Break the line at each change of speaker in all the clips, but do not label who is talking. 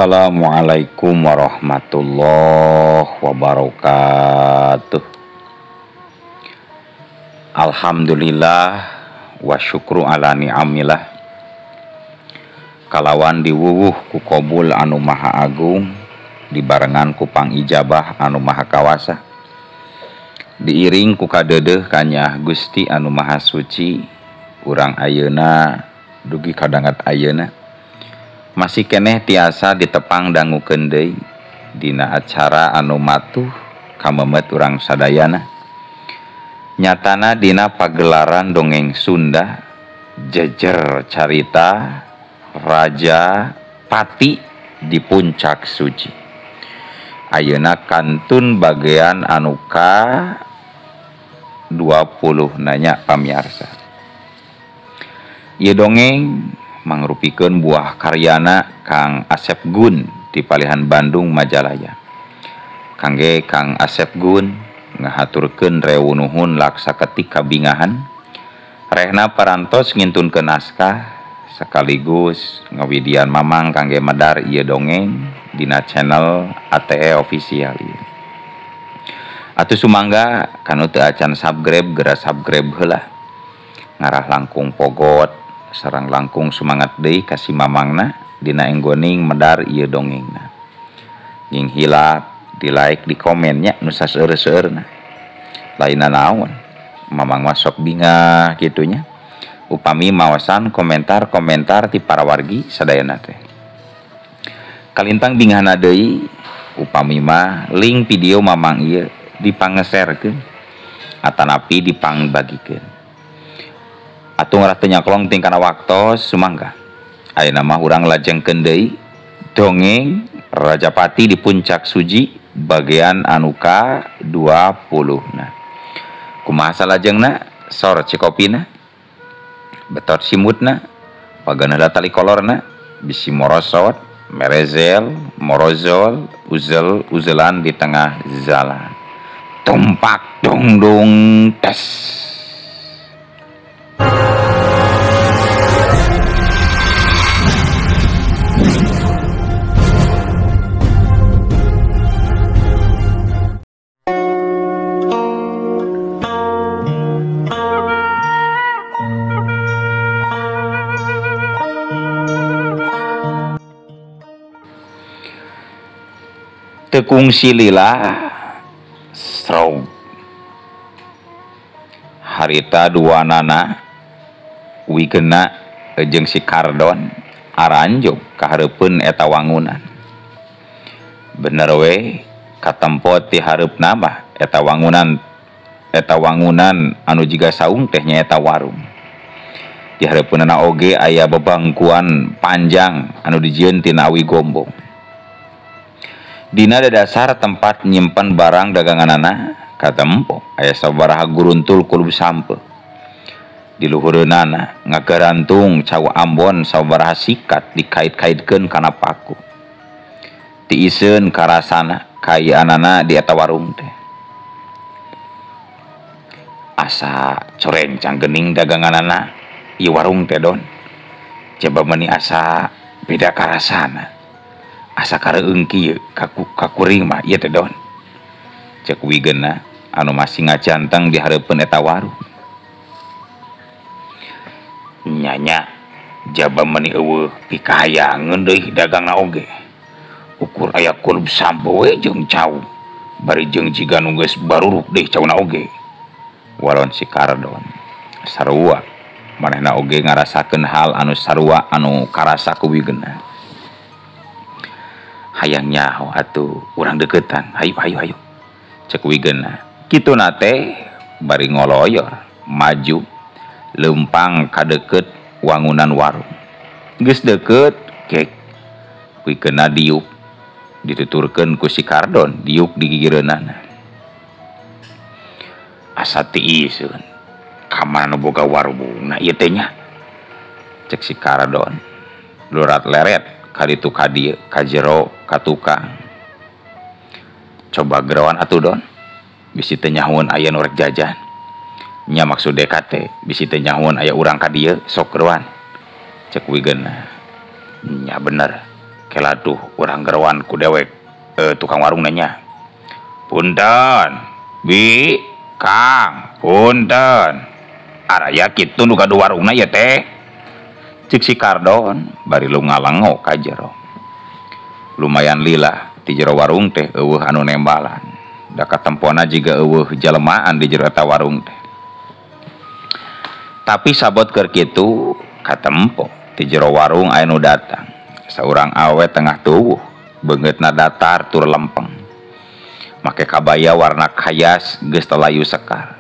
Assalamualaikum warahmatullahi wabarakatuh. Alhamdulillah wa syukru ala ni'amillah. Kalawan diwuwuh ku kobul anu maha agung, dibarengan ku pangijabah anu maha kawasa, diiring ku kadeudeuh kanyah Gusti anu maha suci. Urang ayeuna dugi kadangat ayeuna masih keneh tiasa ditepang dangukeun deui dina acara anu matuh kamemet urang sadayana. Nyatana dina pagelaran dongeng Sunda jejer carita Raja Pati di Puncak Suci. Ayeuna kantun bagian anu ka 20 nanya pamiarsa. Ieu dongeng mangrupikeun buah karyana Kang Asep Gun di Palihan Bandung Majalaya. Kangge Kang Asep Gun ngahaturkeun rewu nuhun laksa ketik kabingahan rehna parantos ngintunkeun naskah sekaligus ngawidian mamang kangge medar ieu dongeng dina channel ATE Official ieu. Atuh sumangga kanu teu acan subscribe geura subscribe heula. Ngarah langkung pogot sareng langkung semangat deui ka si mamangna dina enggoning medar ieu dongengna. Nying hilap di like di komennya nu saseur-seueurna. Lainna naon mamang mah sok bingah kitu nya. Upami mawasan komentar-komentar ti para wargi sadayana teh. Kalintang bingahna deui upami mah link video mamang ieu dipangeserkeun atanapi dipangbagikeun. Atuh ngarah teu nyaklong ting kana waktos sumangga. Ayeuna mah urang lajengkeun deui dongeng Raja Pati di Puncak Suci bagian anu ka 20. Nah, kumaha salajengna? Sor cikopina, betot simutna, pageuneuh tali kolorna, bisi morosot, merezel, morozol, uzel, uzelan di tengah jalan. Tumpak dungdung tes. Tekung silila stroke harita dua nana wigena jeung si Kardon aranjog kahareupeun eta wangunan. Bener we katempo ti hareupna mah eta wangunan anu jiga saung teh nyaeta warung. Di hareupeunana oge aya bebangkuan panjang anu dijieun tina awi gombong. Dina dasar tempat nyimpen barang daganganana katempo aya sabaraha guruntul kulub sampe. Di luhureunana ngagarantung cau ambon sabaraha sikat dikait-kaitkeun kana paku. Tiiseun karasana kaayaanana di eta warung teh. Asa corencang geuning daganganana ieu warung teh don. Coba meuni asa beda karasana. Asa kareueung kieu kakuring mah ieu teh don. Cek wigena anu masih ngajanteng di hareupeun eta warung. Nyanya jaba meuni eueuh pikahayangeun deui dagangna oge. Ukur aya kulub sampo we jeung cau. Bari jeung jiga nu geus baruruk deui cauna oge. Walon si Kardon sarua manehna oge ngarasakeun hal anu sarua anu karasa ku wigena. Hayang nyaho atuh urang deketan, hayu hayu hayu. Cek wigena kituna teh bari ngoloyor maju lempang ka deket wangunan warung. Geus deket kek wigena diuk dituturkeun ku si Kardon diuk di gigireunana. Asa tiiseun ka mana nu boga warungna ieu teh nya. Cek si Kardon lurat leret kaditu kadieu ka jero ka tukang. Coba geroan atuh don, bisi teu nyahoeun aya nu rek jajan. Nya maksud DKT bisi teu nyahoeun aya urang ka dieu sok geroan. Cek wigena nya bener. Kela tuh urang geroan ku dewek tukang warung nanya. Punten, bi, Kang, punten. Araya kitu nu gaduh warungna ieu teh. Cik si Kardon bari lu ngalengo ka jero. Lumayan lila ti jero warung teh eueuh anu nembalan. Da katempona jiga eueuh jelemaan di jero eta warung teh. Tapi sabot keur kitu katempo ti jero warung aya nu datang. Saurang awe tengah tuwuh, beungeutna datar tur lempeng. Make kabaya warna kayas geus lalayu sekar.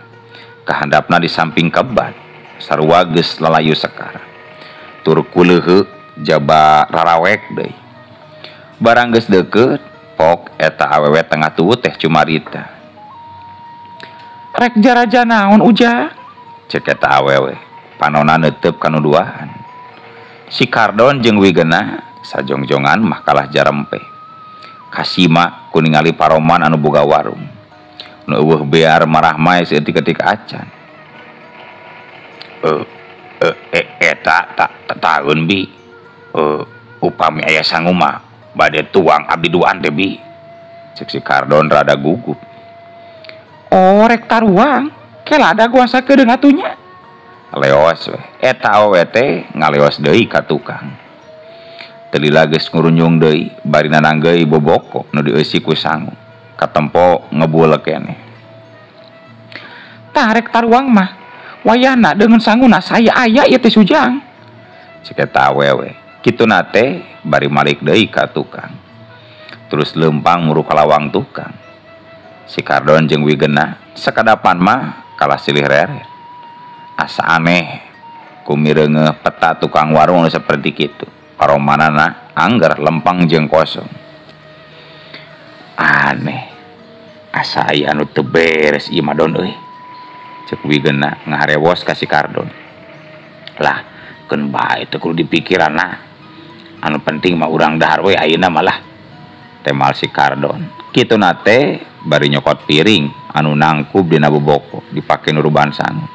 Kahandapna di samping kebat, sarua geus lalayu sekar. Tur kuleuheuk jaba rarawek deui. Barang geus deukeut, pok eta awewe tengah tuwuh teh cumarita. Rek jaraja naon ujang? Cek eta awewe, panona neuteup kanu duaan. Si Kardon jeung Wigena sajongjongan mah kalah jarempe. Kasima ku ningali paroman anu boga warung. Nu eueuh bear marah mae saeutik-eutik acan. Eta taun bi. Upami aya sangu mah bade tuang abdi duaan teh bi. Cek si Kardon rada gugup. Oh rek taruang, kela ada guasa keudeung atunya. Leos we. Eta awewe teh ngaleos deui ka tukang. Teu lila geus ngurunjung deui bari nananggeui boboko nu dieusi ku sangu. Katempo ngebul keneh. Tah rek taruang mah wayahna deungeun sanguna saya aya ieu teh sujang. Cek eta awewe. Kituna teh bari malik deui ka tukang. Terus leumpang muru kalawang tukang. Si Kardon jeung Wigena sakadapan mah kalah silih reret. Asa aneh kumireungeuh peta tukang warung nu saperti kitu. Paromanana angger lempang jeung kosong. Aneh. Asa aya anu teu beres ieu mah don euy. Cek Wigena ngaharewos ka si Kardon. Lah, keun bae teu kudu dipikiranna. Anu penting mah urang dahar we ayeuna malah. Temal si Kardon. Kituna teh bari nyokot piring anu nangkub dina boboko dipake nuruban sangu.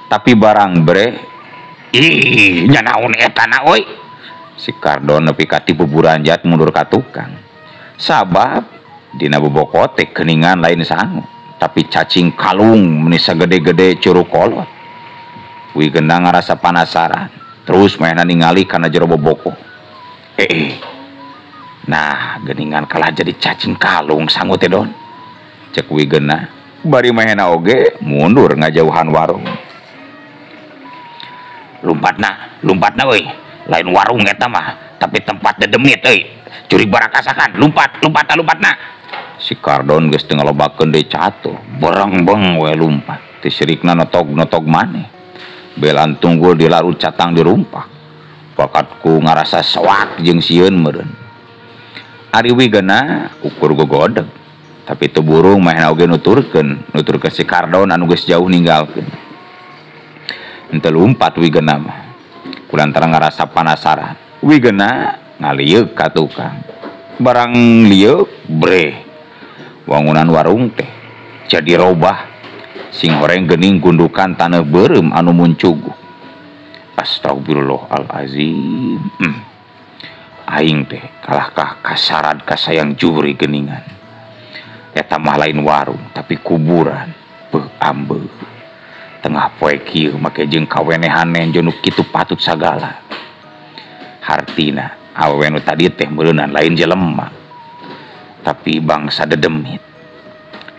Tapi barang bre, ih nya naon eta na euy. Si Kardon nepi ka ti buburanjat mundur ka tukang. Sabab dina boboko teh geuningan lain sangu, tapi cacing kalung meni sagede-gede curug kolot. Wigena ngarasa panasaran, terus mainan ningali kana jero boboko. Nah, geuningan kalah jadi cacing kalung sangu teh don. Cek Wigena, bari mahena oge mundur ngajauhan warung. Lompatna euy. Lain warung eta mah, tapi tempat dedemit euy. Curi barakasakan, lompatna. Si Kardon geus teu ngalobakeun deui catur, bereng-beng we lumpat. Ti sirikna notog-notog maneh. Belan tunggul dilarut catang dirumpak. Bakatku ngarasa soak jeung sieun meureun. Ari Wigena ukur gogodeg, tapi teu burung mahena oge nuturkeun si Kardon anu geus jauh ninggalkeun. Henteu lumpat Wigena mah. Kulantaran ngarasa panasaran, Wigena ngalieuk ka tukang. Barang lieuk breh. Wangunan warung teh jadi robah. Sing horeng geuning gundukan taneuh beureum anu muncuguh. Astagfirullahalazim. Aing teh kalahkah kasarad kasayang juri geuningan. Eta mah lain warung tapi kuburan. Beuh ambeuh. Tengah poe kieu make jeung kawenehan nu kitu patut sagala. Hartina awewe nu tadi teh meureunan lain jelema, tapi bangsa dedemit.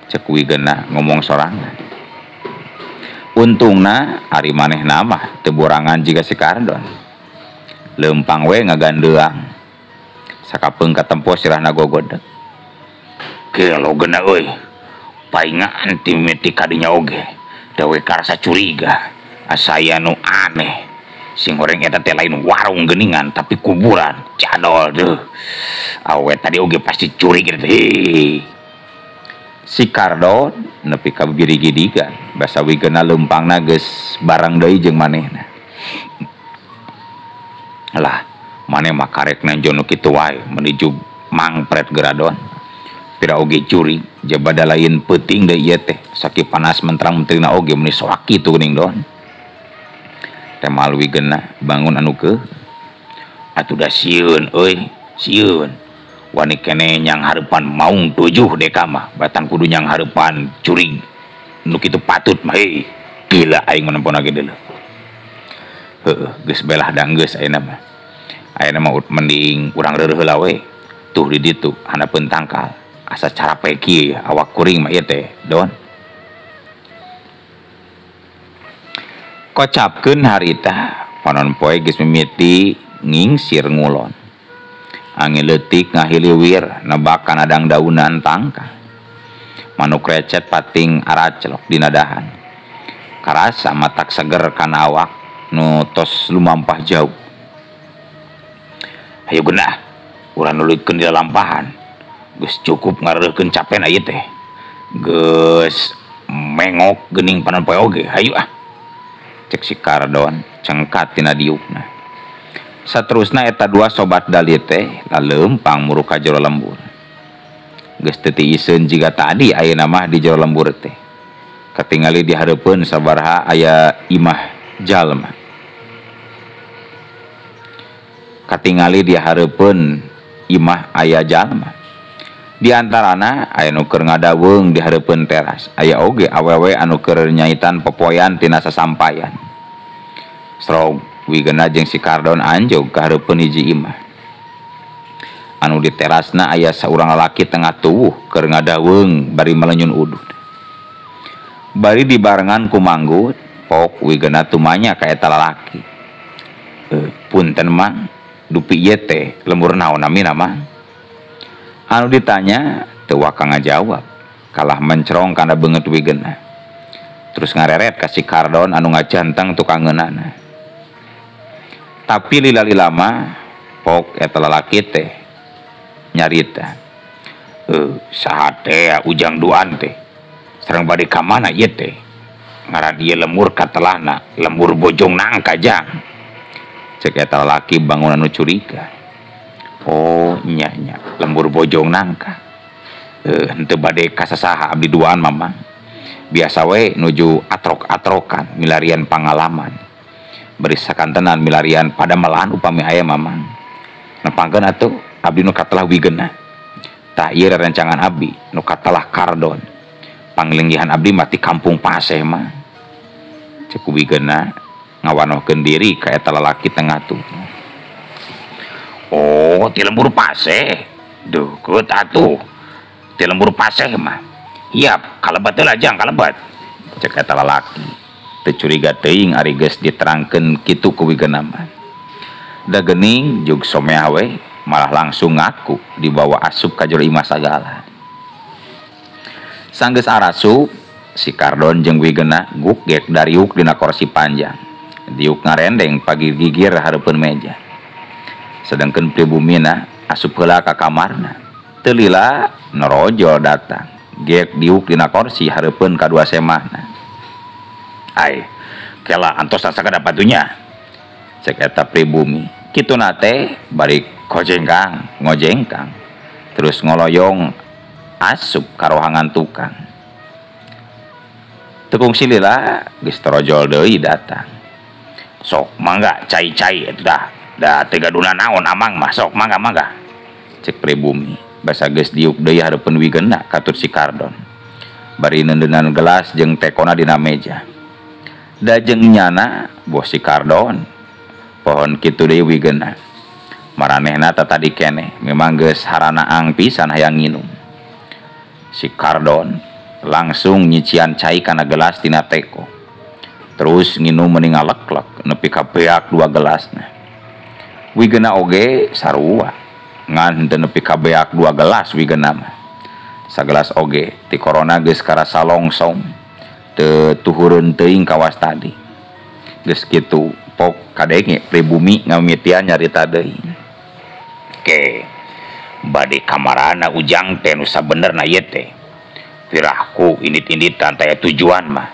Cek Wigena ngomong sorangan. Untungna ari manehna mah teu borangan jiga si Kardon. Leumpang we ngagandeang. Sakapeung katempo sirahna gogodeg. Gelo geuna euy. Paingan ti mimiti kadinya oge. Dawe karasa curiga, asa aya nu aneh. Sing horeng eta teh lain warung geuningan tapi kuburan. Cadol deuh. Awe tadi oge pasti curiga teh. Si Kardon nepi ka bibirigidigan, basa Wigena leumpangna geus barang deui jeung manehna. Lah, maneh mah karek nenjo nu kitu wae menuju mangpret geradon. Pira oge curi, jabada lain peuting deui ieu teh. Sakieu panas menterang-menterina oge meuni soak kitu geuning don. Temal Wigena bangun anu keuh. Atuh da sieun euy, Sieun wani kene nyang hareupan maung 7 deka mah batan kudu nyang hareupan curig nu kitu patut mah hei gila aing menempona ge deuleu. Heueuh geus belah danggeus ayeuna mah. Ayeuna mah mending urang reureuh heula we. Tuh di ditu handapeun tangkal asa carape kieu awak kuring mah ieu teh Don. Kocapkeun harita panon poe geus mimiti ngingsir ngulon. Angin leutik ngahiliwir nebak kana dangdaunan tangkal. Manuk recet pating aracelok dina dahan. Karasa matak seger kana awak nu tos lumampah jauh. Hayu geunah urang nuluykeun di lalampahan. Geus cukup ngareureurkeun capena ieu teh. Geus mengok geuning panon poe oge. Hayu ah. Cek si Kardon cengkat tina diukna. Saterusna eta dua sobat dali teh laleumpang muruk ka jero lembur. Geus teu tiiseun jiga tadi ayeuna mah di jero lembur teh. Katingali di hareupeun sabaraha aya imah jalma. Katingali di hareupeun imah aya jalma. Di antarana aya nu keur ngadaweung di hareupeun teras. Aya oge awewe anu keur nyaitan popoyan tina sasampayan. Strog Wigena jeung si Kardon anjog ka hareupeun hiji imah. Anu di terasna aya saurang lalaki tengah tuwuh keur ngadaweung bari melenyun udud. Bari dibarengan ku manggut, pok Wigena tumanya ka eta lalaki. Punten mang, dupi ieu teh lembur naon namina mang? Anu ditanya teu waka ngajawab, kalah mencrong kana beungeut Wigena. Terus ngareret ka si Kardon anu ngajanteng tukangeunana. Tapi lila-lila mah pok eta lalaki teh nyarita. Saha teh Ujang Duan teh? Sareng bade ka mana ieu teh? Ngaran ieu lemur katelahna, lembur Bojong Nangka jang. Cek eta lalaki bangunan nu curiga. Oh nya nya, lembur Bojong Nangka. Henteu bade ka sasaha abdi duaan mamang. Biasa we nuju atrok-atrokan milarian pangalaman. Bari sakantenan milarian padamelan upami aya mamang. Nepangkeun atuh abdi nu katelah Wigena. Tah ieu rerencangan abdi nu katelah Kardon. Panglinggihan abdi mah ti kampung Paseh mah. Cek Wigena ngawanohkeun diri ka eta lalaki tengah tuh. Oh, ti lembur Paseh. Deukeut atuh. Ti lembur Paseh mah. Hiap, kalebat heula jang kalebat. Cek eta lalaki. Teu curiga teuing ari geus diterangkeun kitu ku Wigena mah. Da geuning jug someah we malah langsung ngaku dibawa asup ka jero imah sagala. Sanggeus arasup si Kardon jeung Wigena gugek dariuk dina korsi panjang. Diuk ngarendeng pagi gigir hareupeun meja. Sedangkeun pribumina asup heula ka kamarna. Teu lila norojol datang. Gek diuk dina korsi hareupeun kadua semahna. Ai, kela antosan sagada batunya. Cek eta pribumi. Kituna teh bari kojengkang, ngojengkang. Terus ngoloyong asup ka rohangan tukang. Teu kungsi lila geus torojol deui datang. Sok mangga cai-cai eta dah. Da teu gaduna naon amang mah sok mangga mangga. Cek pribumi basa geus diuk deui hareupeun Wigena katur si Kardon. Bari neundeunnan gelas jeung tekona dina meja. Da jeung nyana boh si Kardon pohon kitu deui Wigena. Maranehna tatadi keneh memang geus haranaang pisan hayang nginum. Si Kardon langsung nyician cai kana gelas tina teko. Terus nginum meni ngaleklek nepi ka beak 2 gelasna. Wigena oge sarua ngan henteu nepi ka beak 2 gelas Wigena mah. Sagelas oge ti korona geus karasa longsong. Teu tuhureun teuing kawas tadi. Geus kitu pok kadenge pribumi ngamimitian nyarita deui. Ke bade kamarana Ujang teh nu sabenerna ieu teh. Pirahku indit-inditan teh tujuan mah.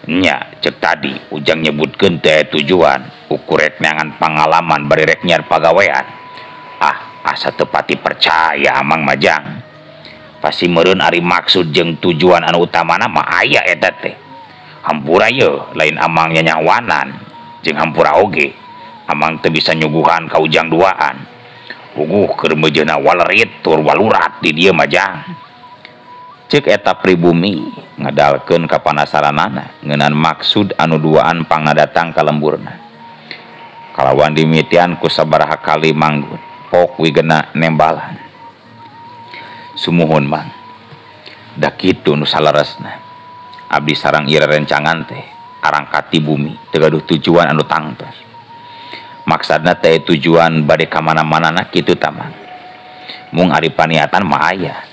Nya cek tadi Ujang nyebutkeun teh tujuan ukur rek neangan pangalaman bari rek nyiar pagawean. Ah, asa teu pati percaya amang majang. Pasti meureun ari maksud jeung tujuan anu utamana mah aya eta teh. Hampura ye lain amang nyanyawanan jeung hampura oge. Amang teu bisa nyuguhan ka Ujang duaan. Puguh keur meujeuhna walerit tur walurat di dieu mah jang. Ceuk eta pribumi ngadalkeun kapanasaranana ngeunaan maksud anu duaan pangadatang ka lemburna. Kalawan dimitian ku sabaraha kali manggun pok wigena nembalan. Sumuhun mang. Da kitu nu saleresna. Abdi sareng ieu rencangan teh arangkat ti bumi teu gaduh tujuan anu tangtos. Maksudna teh tujuan bade ka mana-manana kitu tah mang. Mung ari paniatan mah aya.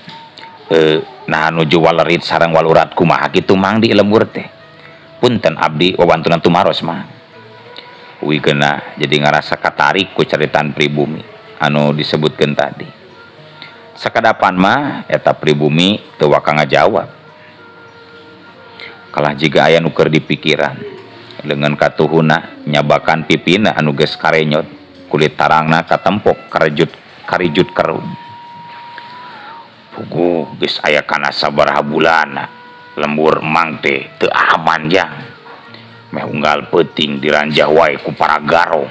Nah nuju walerit sareng walurat kumaha kitu mang di lembur teh. Punten abdi wawantunan tumaros mah. Wigena jadi ngarasa katarik ku caritan pribumi anu disebutkeun tadi. Sakadapan mah eta pribumi teu waka ngajawab. Kalah jiga aya nu keur dipikiran. Lengan katuhuna nyabakan pipina anu geus karenyot, kulit tarangna katempok karijut kerum. Puguh geus aya kana sabaraha bulanna lembur mang teh teu aman jang. Meh unggal peuting diranjah wae ku para garong.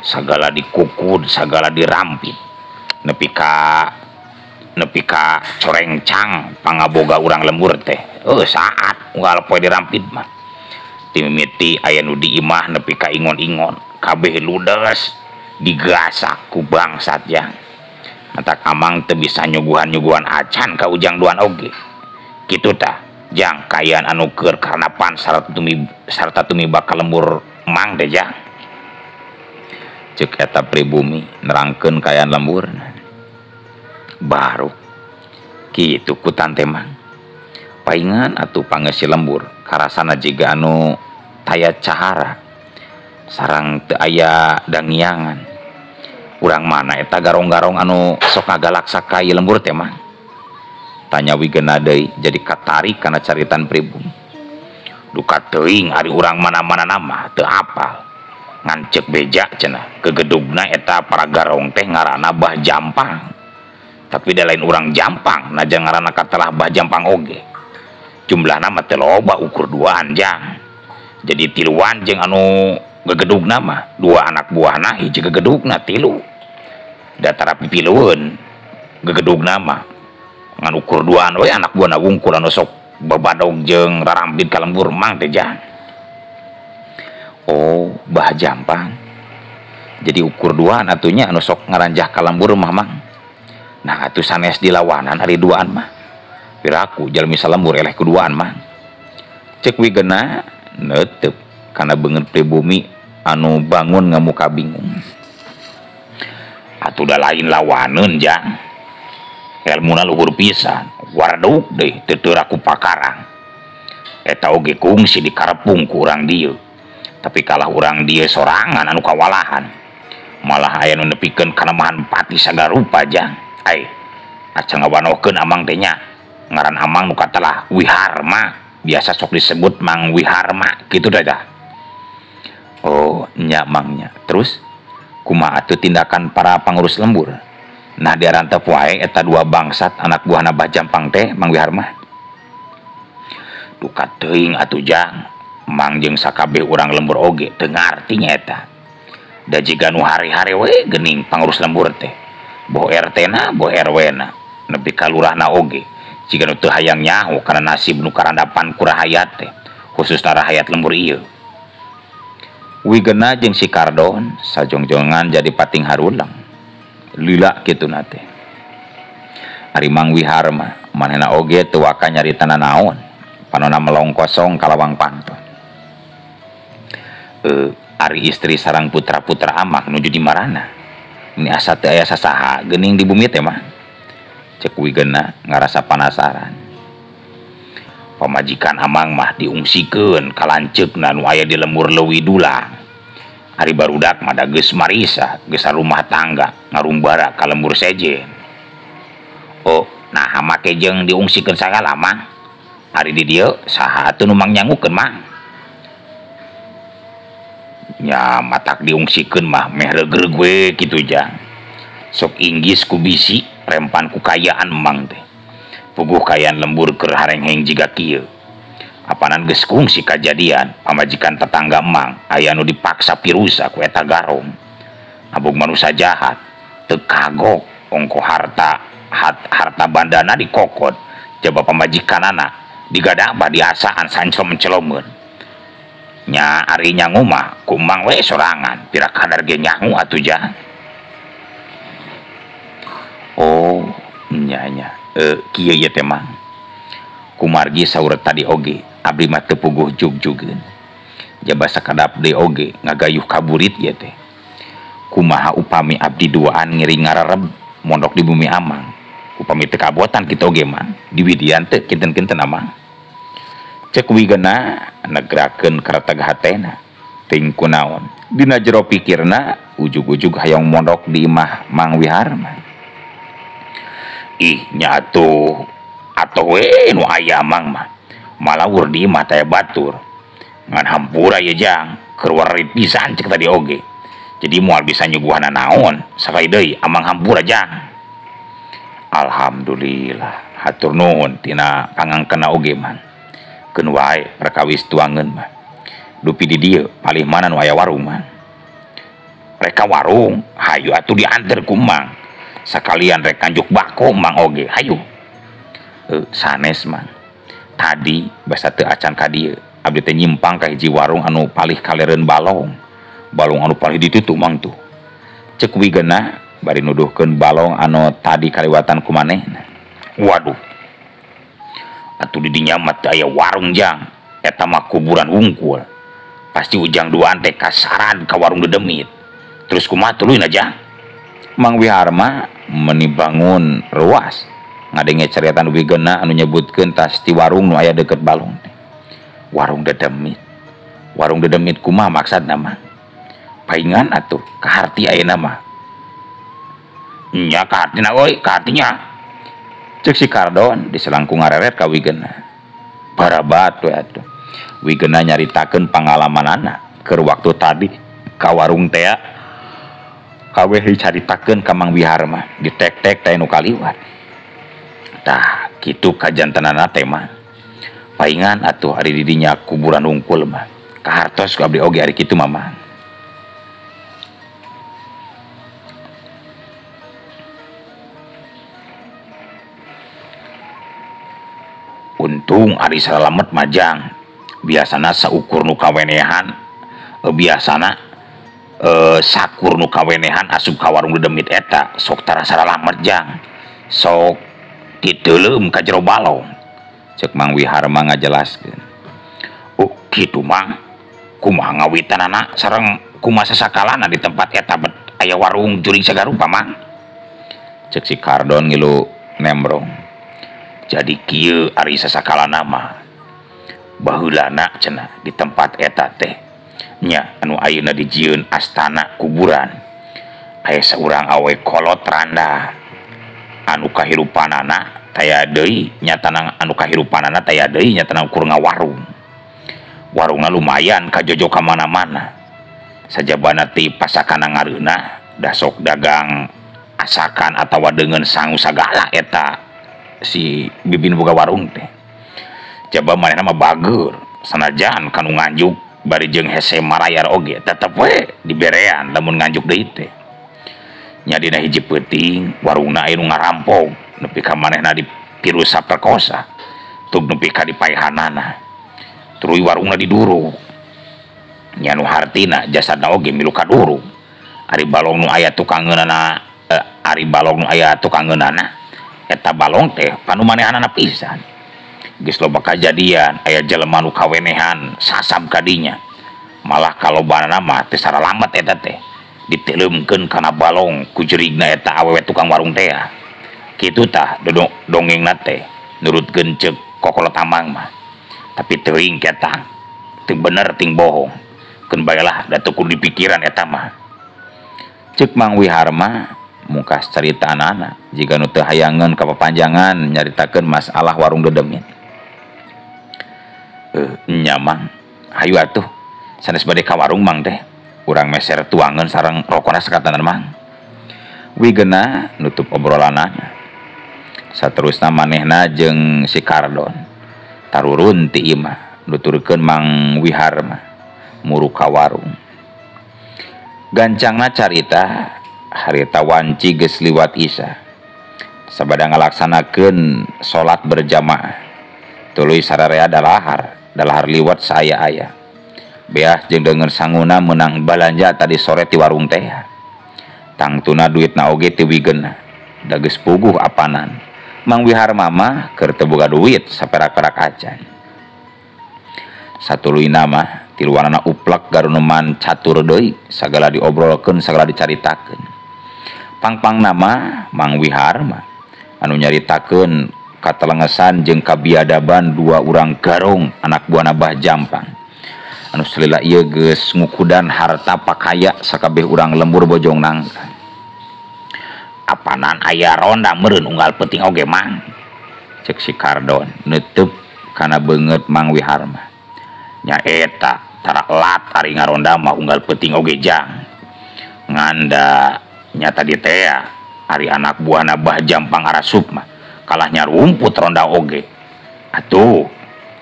Sagala dikukud, sagala dirampit. Nepi ka corengcang pangaboga urang lembur teh. Saat unggal poe dirampit mah. Timimiti aya nu di imah nepi ka ingon-ingon kabeh ludes digasak ku bangsat jang. Matak amang teu bisa nyuguhan-nyuguhan acan ka ujang duan oge. Kitu tah jang kaayaan anu keur karanapan sarta tumiba ka lembur mang teh jang. Ceuk eta pribumi nerangkeun kaayaan lemburna. Baru kitu ku tante mang. Paingan atuh pangeusi lembur karasana jiga anu taya cahara sarang teu aya dangiangan. Urang mana eta garong-garong anu sok ngagalaksa ka ieu lembur teh mah? Tanya wigena deui jadi katarik kana caritan pribumi. Duka teuing ari urang mana-mana nama teu apal. Ngan ceuk beja cenah kegedugna eta para garong teh ngaranna Bah Jampang. Tapi da lain urang Jampang najan ngaranna katelah Bah Jampang oge. Jumlahna mah teu loba ukur duaan jang. Jadi tiluan jeung anu gegedugna mah dua anak buahna hiji gegedugna tilu. Datara pipilueun gegedugna mah ngan ukur duaan we anak buahna wungkul anu sok babadog jeung rarampit ka lembur mang teh jang. Oh, Bah Jampang. Jadi ukur duaan atunya anu sok ngaranjah ka lembur mah mang. Nah atuh sanes dilawanan ari duaan mah. Piraku jalmi salembur eleh kuduaan mah. Ceuk wigena neuteup kana beungeut pribumi anu bangun ngamuka bingung. Atuh da lain lawaneun jang. Elmuna luhur pisan, waraduk deui teu teu ku pakarang. Eta oge kungsi dikarepung ku urang dieu. Tapi kalah urang dieu sorangan anu kawalahan. Malah aya nu nepikeun kanemahan pati sagarupa jang. Ai, acan ngawanohkeun amang teh nya. Ngaran amang nu katelah Wiharma, biasa sok disebut Mang Wiharma kitu dah. Oh, nya mangnya. Terus kumaha atuh tindakan para pangurus lembur? Nah diarantep wae eta dua bangsat anak buahna Bah Jampang teh Mang Wiharma. Duka teuing atuh jang, mang jeung sakabeh urang lembur oge teu ngarti nya eta. Da jiga nu hari-hari we geuning pangurus lembur teh. Boh RT na, boh RW na, nepi ka lurahna oge. Jiga nu teu hayang nyaho kana nasib nu karandapan ku rahayat teh, khususna rahayat lembur ieu. Wigena jeung si Kardon sajongjongan jadi pating harulang. Lila kituna teh. Ari Mang Wiharma manehna oge teu waka nyaritana naon, panona melong kosong kalawang panto. Ari istri sareng putra-putra amang nuju di marana. Ini asa teu aya sasaha geuning di bumi teh mah. Ceuk wigena ngarasa panasaran. Pamajikan amang mah diungsikeun ka lanceukna nu aya di lembur Leuwi Dulang. Ari barudak mah da geus marisa, geus rumah tangga ngarumbara ka lembur sejen. Oh, nah make jeung diungsikeun sagala mang. Ari di dieu saha atuh nu mang nyangukeun mang? Nya matak diungsikeun mah meh regreg we kitu jang. Sok inggis ku bisi rempan ku kayaan mang teh. Puguh kayaan lembur keur harengheng jiga kieu. Apanan geus kungsi kajadian pamajikan tetangga mang aya nu dipaksa pirusa ku eta garong. Abog manusa jahat. Teu kagok ongko harta harta bandana dikokot jaba pamajikanana digadabah diasaan sanclom-celomeun. Nya ari nyangu mah ku Mang we sorangan pira kadar ge nyangu atuh jang. Oh nya nya kieu ieu teh Mang. Kumargi saur tadi oge abdi mah teu puguh jugjugeun. Jaba sakadap deui oge ngagayuh kaburit ieu teh. Kumaha upami abdi duaan ngiring ngarareb mondok di bumi Amang. Upami teu kabotan kitu oge Mang, diwidian teu kinten-kinten Amang. Cek wigena negrakeun kareteg hatena. Ting kunaon dina jero pikirna ujug-ujug hayang mondok di imah Mang Wiharman. Ih nya atuh atuh we nu aya Mang mah. Malawur di imah teh batur. Ngan hampura ye jang, keur warit pisan cek tadi oge. Jadi moal bisa nyuguhana naon, sakali deui Amang hampura jang. Alhamdulillah, hatur nuhun tina pangangkena oge Mang. Keun wae perkawis tuangeun mah. Dupi di dieu palih mana nu aya warung mah. Reka warung, hayu atuh dianter ku Mang. Sakalian rek kanjuk bako Mang oge, hayu. Sanes Mang. Tadi basa teu acan ka dieu, abdi teh nyimpang ka hiji warung anu palih kalereun balong. Balong anu palih ditu tuh Mang tuh. Cek wigena bari nuduhkeun balong anu tadi kaliwatan ku manehna. Waduh. Atuh di dinya mah teu aya warung jang, eta mah kuburan wungkul. Pasti ujang duaan teh kasaran ka warung dedemit. Terus kumaha tuluyna jang? Mang Wiharma meni bangun ruas ngadenge cariatan wigena anu nyebutkeun tas ti warung nu aya deukeut balong teh. Warung dedemit. Warung dedemit kumaha maksudna mah? Paingan atuh kaharti ayeuna mah. Nya kahartina euy, kahartinya. Cek si Kardon diselangkung ngareret ka wigena. Barabat we atuh. Wigena nyaritakeun pangalamanana keur waktu tadi ka warung teh kabeh dicaritakeun ka Mang Wiharma, ditek-tek teh nu kaliwat. Tah, kitu kajantenana teh mah. Paingan atuh ari di dinya kuburan wungkul mah. Kahartos ku abdi oge ari kitu mah Mang. Untung ari salamet majang. Biasana saukur nu kawenehan, biasana sakur nu kawenehan asup ka warung dedemit eta sok tara saralamet jang. Sok titeuleum ka jero balong. Cek Mang Wiharma ngajelaskeun. Oh kitu Mang. Kumaha ngawitanana sareng kumaha sasakalana di tempat eta aya warung juring sagarupa Mang. Cek si Kardon ngilu nembrong. Jadi kieu ari sasakalana mah baheulana cenah di tempat eta teh nya anu ayeuna dijieun astana kuburan. Aya saurang awe kolot randa anu kahirupanana taya deui nyatana anu kahirupanana taya deui nyatana ukur ngawarung. Warungna lumayan kajojo ka mana-mana. Sajabana ti pasakana ngareunah da sok dagang asakan atawa deungeun sangu sagala eta si bibin boga warung teh. Jaba manehna mah bageur sanajan kanu nganjuk bari jeung hese marayar oge tetep we diberean lamun nganjuk deui teh. Nya dina hiji peuting warungna aya nu ngarampok nepi ka manehna dipirusa perkosa tug nepi ka dipaehanana. Tuluy warungna diduruk. Nya nu hartina jasadna oge milu kaduruk. Ari balong nu aya tukangeunana ari balong nu aya tukangeunana eta balong teh panu manehanana pisan. Geus loba kajadian aya jelema nu kawenehan sasab kadinya. Malah kalobanana mah teu saralamet eta teh. Diteuleumkeun kana balong ku jerigna eta awewe tukang warung teh. Kitu tah dongengna teh nurutkeun ceuk kokolot Amang mah. Tapi teuing ketang teu bener ting bohong. Keun bae lah da teu kudu dipikiran eta mah. Ceuk Mang Wiharma mungkas carita anak-anak jika nu teu hayangeun kapapanjangan nyaritakeun masalah warung dedemit. Nya Mang, hayu atuh sanes bade ka warung Mang teh. Urang meser tuangeun sareng rokona sakatanan Mang. Wigena nutup obrolanana. Saterusna manehna jeung si Kardon tarurun ti imah nuturkeun Mang Wiharma muru ka warung. Gancangna carita Harita wanci geus liwat isya. Sabada ngalaksanakeun salat berjamaah. Tuluy sararea dalahar, dalahar liwat saaya-aya. Beas jeung deungeun sanguna meunang balanja tadi sore ti warung teh. Tangtuna duitna oge ti wigeuna. Da geus puguh apanan. Mang Wiharma mah keur teu boga duit saperak-perak acan. Satuluyna mah tiluanana uplek garuneman catur deui, sagala diobrolkeun, sagala dicaritakeun. Pangpang nama Mang Wiharma anu nyaritakeun katelengesan jeung kabiadaban dua urang garong anak buahna Bah Jampang anu salila ieu geus ngukudan harta pakaya sakabeh urang lembur Bojong Nangka. Apanan aya ronda meureun unggal peuting oge Mang, cek si Kardon neuteub kana beungeut Mang Wiharma. Nya eta tara lat ari ngaronda mah unggal peuting oge jang nganda nyata di tea ari anak buahna Bah Jampang arasup mah kalah nyarumput ronda oge. Atuh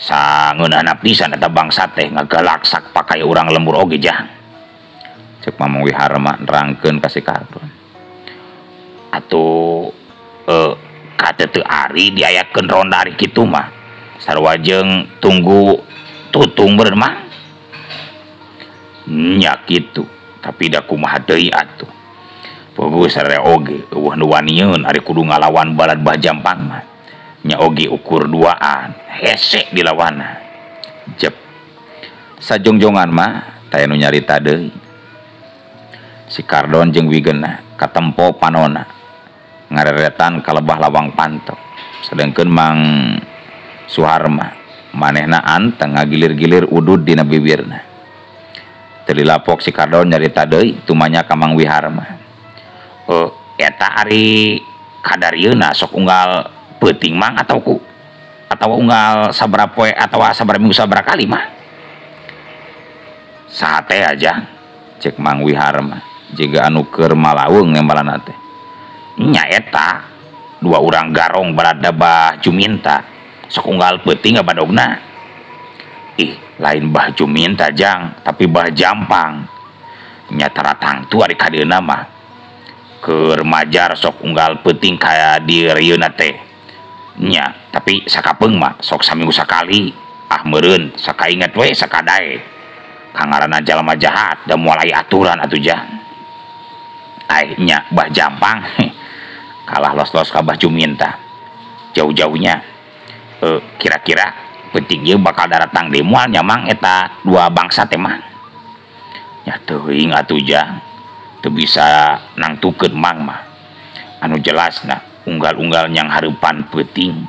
sangeunahna pisan eta bangsa teh ngagalaksak pakai urang lembur oge jang, cek Mamang Wiharma nerangkeun ka si Kardon. Atuh kate teu ari diayakeun ronda ari kitu mah sarua jeung tunggu tutung meureun mah nya kitu, tapi da kumaha deui atuh. Puguh sararea oge eueuh nu wanieun ari kudu ngalawan balad Bah Jampang mah nya oge ukur duaan hese dilawanna. Jep sajongjongan mah taya nu nyarita deui. Si Kardon jeung Wigena katempo panona ngareretan ka lebah lawang pantok, sedengkeun Mang Suharma manehna anteng ngagilir-gilir udud dina bibirna. Teu dilapok si Kardon nyarita deui tumanya ka Mang Wiharma. Eta ari kadarieuna sok unggal peuting Mang atau ku atawa unggal sabaraha poe atawa sabaraha minggu sabaraha kali mah. Saha teh aja cek Mang Wiharma jiga anu keur malaweung nembalana teh. Nya eta dua urang garong barada Bah Juminta sok unggal peuting ngabadogna. Ih, lain Bah Juminta jang, tapi Bah Jampang. Nya tara tangtu ari kadieuna mah. Keur majar sok unggal peuting kaya di rieuna teh. Nya, tapi sakapeung mah sok saminggu sakali. Ah meureun sakainget we sakadae. Kangaranna jalma jahat da moal aya aturan atuh jang. Ai nya Bah Jampang kalah los-los ka Bah Juminta. Jauh-jauhnya kira-kira peuting ieu bakal daratang deui moal nya Mang eta dua bangsa teh mah. Nya teuing atuh jang. Teu bisa nangtukeun Mang mah. Anu jelasna unggal-unggal nyang hareupan peuting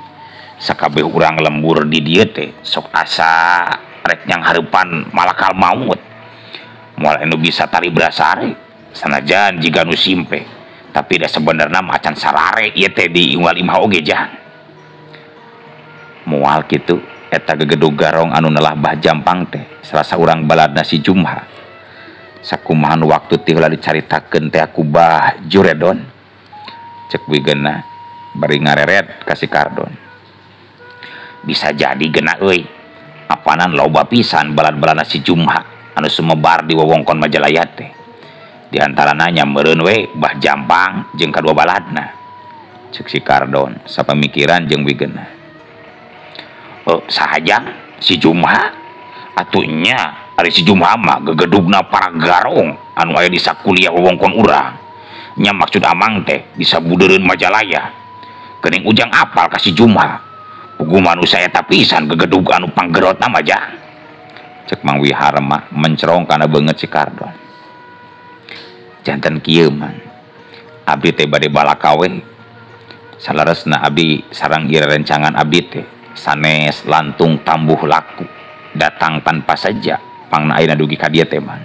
sakabeh urang lembur di dieu teh sok asa rek nyang hareupan malakal maut. Moal anu bisa tari brasare sanajan jiga nu simpe, tapi da sebenarna mah acan sarare ieu teh di unggal imah oge jang. Moal kitu eta gegedug garong anu nelah Bah Jampang teh salasa urang baladna si Jumha. Sakumahan waktu teh heula dicaritakeun teh aku Bah Juredon, cek wigena bari ngareret ka si Kardon. Bisa jadi geuna euy, apanan loba pisan balad-baladna si Jumha anu sumebar di wewengkon Majalaya teh. Di antarana nya meureun we Bah Jampang jeung kadua baladna, cek si Kardon sapamikiran jeung wigena. Saha jang si Jumha? Atuh nya ari si Jumha mah gegedugna para garong anu aya di sakuliah wewengkon urang. Nya maksud amang teh bisa budeureun Majalaya. Geuning ujang apal ka si Jumha. Puguh manusia eta pisan gegedug anu panggerotna mah jang, cek Mang Wiharma mencerong kana beungeut si Kardon. Janten kieu Mang, abdi teh bade balaka we. Salaresna abdi sareng ieu rencangan abdi teh sanes lantung tambuh laku datang tanpa saja pangna ayeuna dugi ka dieu teh Mang.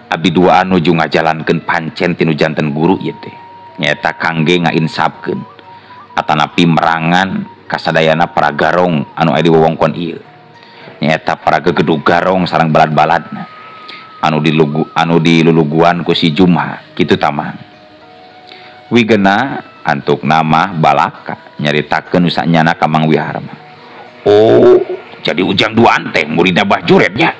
Abdi duaan nuju ngajalankeun pancen tinu janten guru ieu teh nyaeta kangge ngainsapkeun atanapi merangan kasadayana para garong anu aya di wewengkon ieu nyaeta para gegedug garong sareng balad-baladna anu diluluguan ku si Jumha kitu tamang. Wigena antuk nama balaka nyaritakeun nu sanyana ka Mang Wiharma. Oh, jadi ujang duaan teh muridna Bah Jured nya.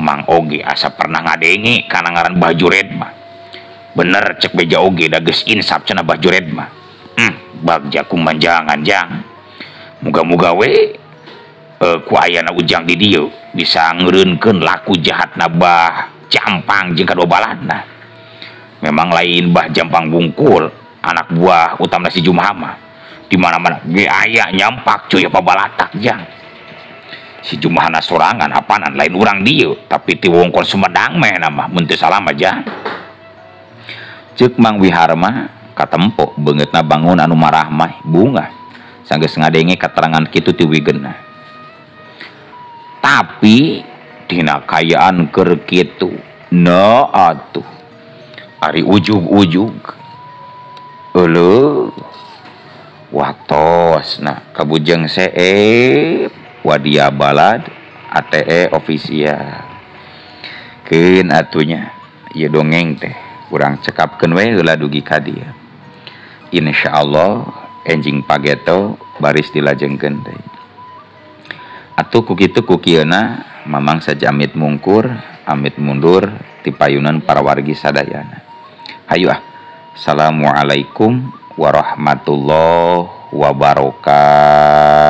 Mang oge asa pernah ngadenge kana ngaran Bah Jured mah. Bener cek beja oge da geus insaf cenah Bah Jured mah. Bagja kumanjangan jang. Muga-muga we ku ayana Ujang di dieu bisa ngeureunkeun laku jahatna Bah Jampang jeung kadua baladna. Memang lain Bah Jampang bungkul anak buah utamna si Jumaha mah. Di mana-mana ge aya nyampak cuy apa balatak jang. Si Jumahana sorangan apanan lain urang dieu tapi ti wongkon Sumedang meh mah mun teu salah mah jang. Ceuk Mang Wiharma katempo beungeutna bangun anu marahmah bunga sanggeus ngadenge katerangan kitu ti wigena. Tapi dina kayaan keur kitu na atuh ari ujug-ujug euleuh waktosna kabujeng seep wadia balad ATE official keun atunya ieu dongeng teh urang cekapkeun we heula dugi ka dieu. Insyaallah enjing pageto baris dilajengkeun deui. Atuh ku kitu ku kieuna mamang saja amit mungkur amit mundur ti payunan para wargi sadayana. Hayu ah. Assalamualaikum warahmatullahi wabarakatuh.